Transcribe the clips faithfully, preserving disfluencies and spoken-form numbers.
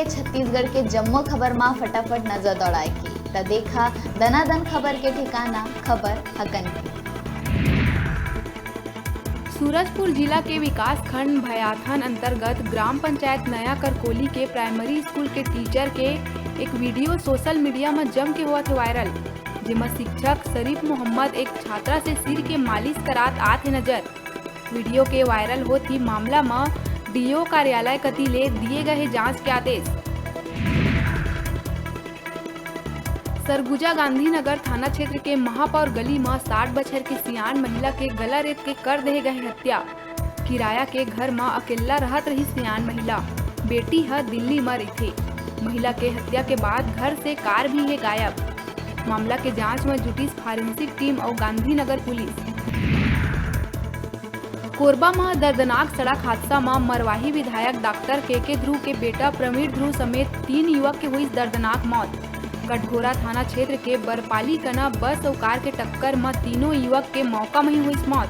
छत्तीसगढ़ के जम्मो खबर मा फटाफट नजर दौड़ाए के, त देखा दनादन खबर के ठिकाना, खबर हकन के। सूरजपुर जिला के विकासखंड भयाथन अंतर्गत ग्राम पंचायत नया करकोली के प्राइमरी स्कूल के टीचर के एक वीडियो सोशल मीडिया म जम के होवत हे वायरल, जेमा शिक्षक शरीफ मोहम्मद एक छात्रा से सिर के मालिश करात आत हे नजर। वीडियो के वायरल होत ही मामला म डीओ कार्यालय कति ले दिए गए हे जांच के आदेश। सरगुजा गांधीनगर थाना क्षेत्र के महापौर गली म साठ बछर के सियान महिला के गला रेत के कर देहे गए हत्या। किराया के घर म अकेल्ला रहत रही सियान महिला। बेटी ह दिल्ली म रहिथे। महिला के हत्या के बाद घर से कार भी हे गायब। मामला के जांच म जुटिस फॉरेंसिक टीम अउ गांधीनगर पुलिस। कोरबा म दर्दनाक सड़क हादसा म मरवाही विधायक डॉक्टर के के ध्रुव के बेटा प्रवीण ध्रुव समेत तीन युवक के होइस दर्दनाक मौत। कटघोरा थाना क्षेत्र के बरपाली कना बस अउ कार के टक्कर म तीनों युवक के मौका म ही होइस मौत।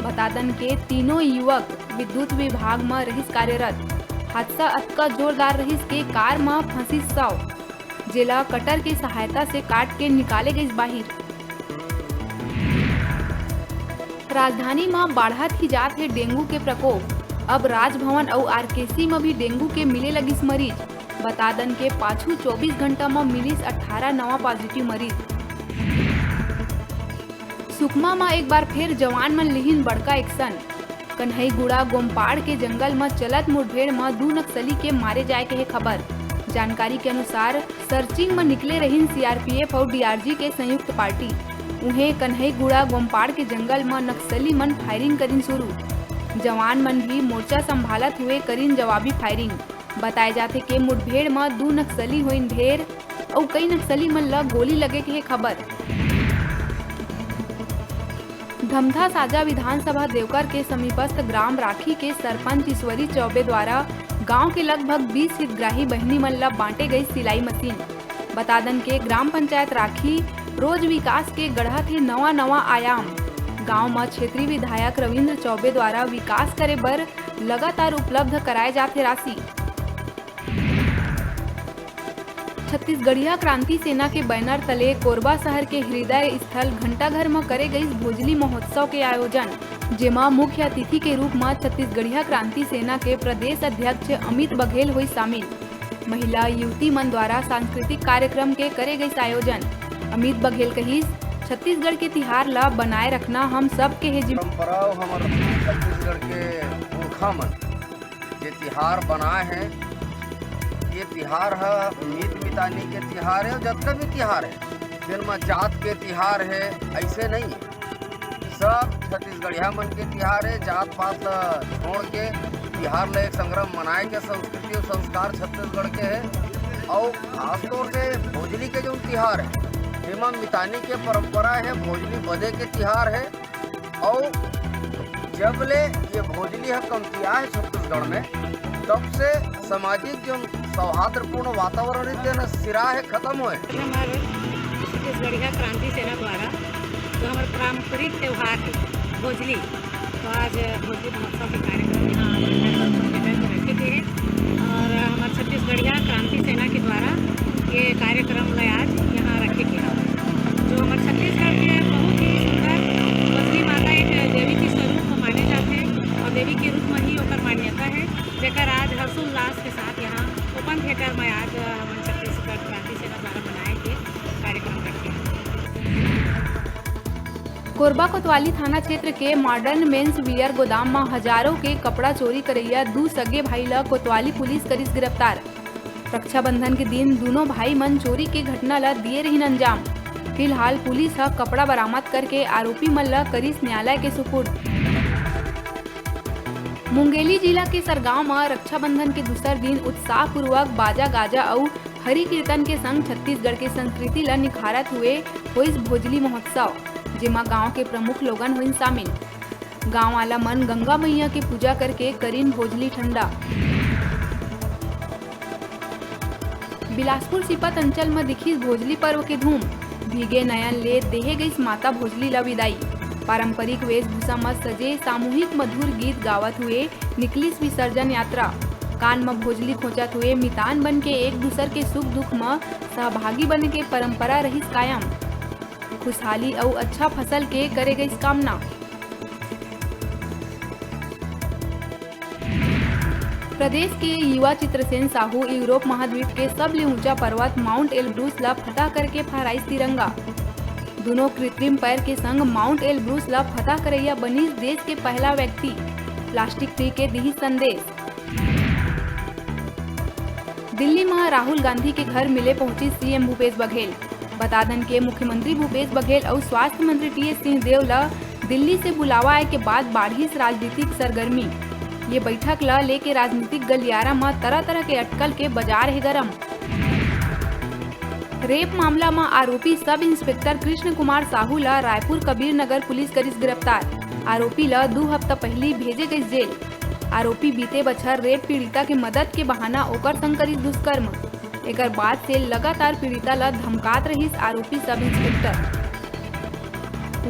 बता दन के तीनों युवक विद्युत विभाग म रहिस कार्यरत। हादसा अतका जोरदार रहिस के कार म फंसिस शव, जेला कटर के सहायता से काट के निकाले गइस बाहिर। राजधानी म बाढ़त ही जात हे डेंगू के प्रकोप। अब राजभवन अउ आरकेसी म भी डेंगू के मिले लगिस मरीज। बता दन के पाछू चौबीस घंटा म मिलिस अठारह नवा पॉजिटिव मरीज। सुकमा म एक बार फेर जवान मन लिहिन बड़का एक्शन। कन्हईगुड़ा गोमपाड़ के जंगल म चलत मुठभेड़ म दू नक्सली के मारे जाए के हे खबर। जानकारी के अनुसार, सर्चिंग म निकले रहिन सीआरपीएफ अउ डीआरजी के संयुक्त पार्टी। उहें, कन्हईगुड़ा गोमपाड़ के जंगल म नक्सली मन फायरिंग करिन शुरू। जवान मन भी मोर्चा संभालत हुए करिन जवाबी फायरिंग। बताए जाथे के मुठभेड़ म दू नक्सली होइन ढेर अउ कई नक्सली मन ल गोली लगे के हे खबर। धमधा साजा विधानसभा देवकर के समीपस्थ ग्राम राखी के सरपंच ईश्वरी चौबे द्वारा गांव के लगभग बीस हितग्राही बहिनी मन ल बांटे गई सिलाई मशीन। बता दन के ग्राम पंचायत राखी रोज विकास के गढ़त हे नवा नवा आयाम। गांव म क्षेत्रीय विधायक रविंद्र चौबे द्वारा विकास करे बर लगातार उपलब्ध कराए जात हे राशि। छत्तीसगढ़िया क्रांति सेना के बैनर तले कोरबा शहर के हृदय स्थल घंटाघर म करे गईस भोजली महोत्सव के आयोजन, जेमा मुख्य अतिथि के रूप म छत्तीसगढ़िया क्रांति सेना के प्रदेश अध्यक्ष अमित बघेल होइस शामिल। महिला युवती मन द्वारा सांस्कृतिक कार्यक्रम के करे गईस आयोजन। अमित बघेल कहिस, छत्तीसगढ़ के तिहार ला बनाए रखना हम सब के हे जिम्मेदारी। परंपरा अउ हमर छत्तीसगढ़ के पुरखा मन जे तिहार बनाए हे, ये तिहार ह मीत मितानी के तिहार हे। अउ जतका भी तिहार हे, जेन म जात के तिहार हे, अइसे नहीं हे। सब छत्तीसगढ़िया मन के तिहार हे। जात पात ल छोड़ के तिहार ल एक संग मनाए के संस्कृति अउ संस्कार छत्तीसगढ़ के हे। अउ खास तौर से भोजली के जउन तिहार हे, जेमा मितानी के परंपरा हे, भोजली बदे के तिहार हे। अउ जब ले ये भोजली ह कमतिया हे छत्तीसगढ़ में, तब से सामाजिक जो सौहार्दपूर्ण वातावरण हे, तेन सिरा हे, खत्म होए। हमर छत्तीसगढ़िया क्रांति सेना द्वारा जो हमर पारंपरिक त्योहार हे भोजली, तो आज भोजली महोत्सव के कार्यक्रम यहाँ रखे थे और हमर छत्तीसगढ़िया क्रांति सेना के द्वारा ये कार्यक्रम ला आज यहाँ रखे गे हवय। जो हमर छत्तीसगढ़ के बहुत ही सुंदर भोजली माता एक देवी के स्वरूप म माने जाथे और देवी के रूप म ही ओकर मान्यता हे, जेकर आज हर्षोल्लास के साथ यहाँ ओपन थिएटर में आज हमन छत्तीसगढ़ क्रांति सेना द्वारा मनाए गे कार्यक्रम रखे हवय। कोरबा कोतवाली थाना क्षेत्र के मॉडर्न मेंस वियर गोदाम म हजारों के कपड़ा चोरी करइया दू सगे भाई ल कोतवाली पुलिस करिस गिरफ्तार। रक्षाबंधन के दिन दूनों भाई मन चोरी के घटना ल दिए रहिन अंजाम। फिलहाल पुलिस ह कपड़ा बरामद करके आरोपी मन ल करिस न्यायालय के सुपुर्द। मुंगेली जिला के सरगांव म रक्षाबंधन के दूसर दिन उत्साहपूर्वक बाजा गाजा अउ हरि कीर्तन के संग छत्तीसगढ़ के संस्कृति ल निखारत हुए होइस भोजली महोत्सव, जेमा गांव के प्रमुख लोगन होइन शामिल। गांव वाला मन गंगा मैया के पूजा करके करिन भोजली ठंडा। बिलासपुर सीपत अंचल म दिखिस भोजली पर्व के धूम। भीगे नयन ले देहे गईस माता भोजली ल विदाई। पारंपरिक वेशभूषा म सजे सामूहिक मधुर गीत गावत हुए निकलिस विसर्जन यात्रा। कान म भोजली खोंचत हुए मितान बन के एक दूसर के सुख दुख म सहभागी बने के परंपरा रहिस कायम। खुशहाली अउ अच्छा फसल के करे गइस कामना। प्रदेश के युवा चित्रसेन साहू यूरोप महाद्वीप के सबले ऊंचा पर्वत माउंट एलब्रूस ला फतह करके फहराइस तिरंगा। दुनों कृत्रिम पैर के संग माउंट एलब्रूस ला फतह करैया बनिस देश के पहला व्यक्ति। प्लास्टिक फ्री के दिही संदेश। दिल्ली म राहुल गांधी के घर मिले पहुंचिस सीएम भूपेश बघेल। बता दन के मुख्यमंत्री भूपेश बघेल अउ स्वास्थ्य मंत्री टीएस सिंहदेव ल दिल्ली से बुलावा आए के बाद बाढ़िस राजनीतिक सरगर्मी। ये बैठक ल लेके राजनीतिक गलियारा म तरह-तरह के अटकल के बाजार हे गरम। रेप मामला म आरोपी सब इंस्पेक्टर कृष्ण कुमार साहू ल रायपुर कबीर नगर पुलिस करिस गिरफ्तार। आरोपी ल दू हफ्ता पहिली भेजे गइस जेल। आरोपी बीते बछर रेप पीड़िता के मदद के बहाना ओकर संग करिस दुष्कर्म। एकर बाद से लगातार पीड़िता ल धमकात रहिस आरोपी सब इंस्पेक्टर।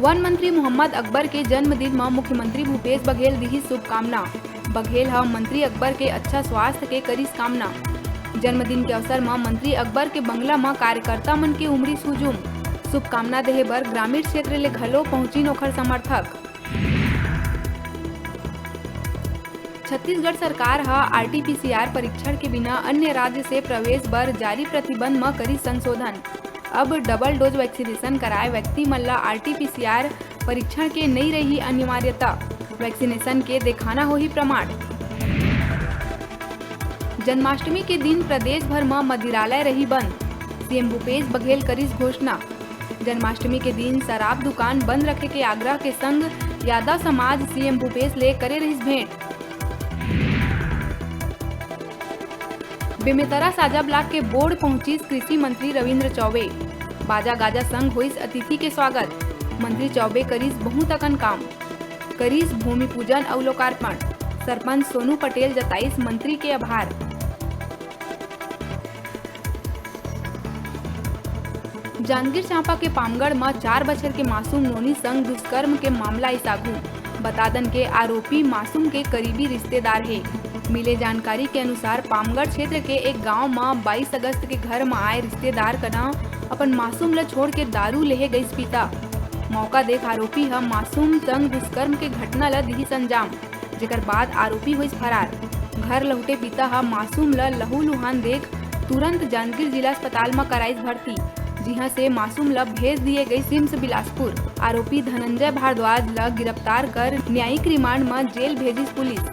वन मंत्री मोहम्मद अकबर के जन्मदिन म मुख्यमंत्री भूपेश बघेल दिही शुभकामना। बघेल ह मंत्री अकबर के अच्छा स्वास्थ्य के करिस कामना। जन्मदिन के अवसर म मंत्री अकबर के बंगला म कार्यकर्ता मन के उमड़िस हुजूम। शुभकामना देहे बर ग्रामीण क्षेत्र ले घलो पहुंचिन ओखर समर्थक। छत्तीसगढ़ सरकार ह आरटीपीसीआर परीक्षण के बिना अन्य राज्य से प्रवेश बर जारी प्रतिबंध म करिस संशोधन। अब डबल डोज वैक्सीनेशन कराए व्यक्ति मन ल आरटीपीसीआर परीक्षण के नइ रही अनिवार्यता, वैक्सीनेशन के देखाना होही प्रमाण। जन्माष्टमी के दिन प्रदेश भर म मदिरालय रही बंद, सीएम भूपेश बघेल करिस घोषणा। जन्माष्टमी के दिन शराब दुकान बंद रखे के आग्रह के संग यादव समाज सीएम भूपेश ले करे रहिस भेंट। बेमेतरा साजा ब्लॉक के बोर्ड पहुंचिस कृषि मंत्री रविंद्र चौबे। बाजा गाजा संग होइस अतिथि के स्वागत। मंत्री चौबे करिस बहुत अकन काम। करिस भूमि पूजन अउ लोकार्पण। सरपंच सोनू पटेल जताइस मंत्री के आभार। जांजगीर चांपा के पामगढ़ म चार बछर के मासूम नोनी संग दुष्कर्म के मामला आइस आघू। बता दन के आरोपी मासूम के करीबी रिश्तेदार हे। मिले जानकारी के अनुसार, पामगढ़ क्षेत्र के एक गांव म बाईस अगस्त के घर म आए रिश्तेदार कना अपन मासूम ल छोड़ के दारू लेहे गइस पिता। मौका देख आरोपी ह मासूम संग दुष्कर्म के घटना ल दिहिस अंजाम, जेकर बाद आरोपी होइस फरार। घर लहुटे पिता ह मासूम ल लहूलुहान देख तुरंत जांजगीर जिला अस्पताल म कराइस भर्ती, जिहां से मासूम ल भेज दिए गइस सिम्स बिलासपुर। आरोपी धनंजय भारद्वाज ल गिरफ्तार कर न्यायिक रिमांड म जेल भेजिस पुलिस।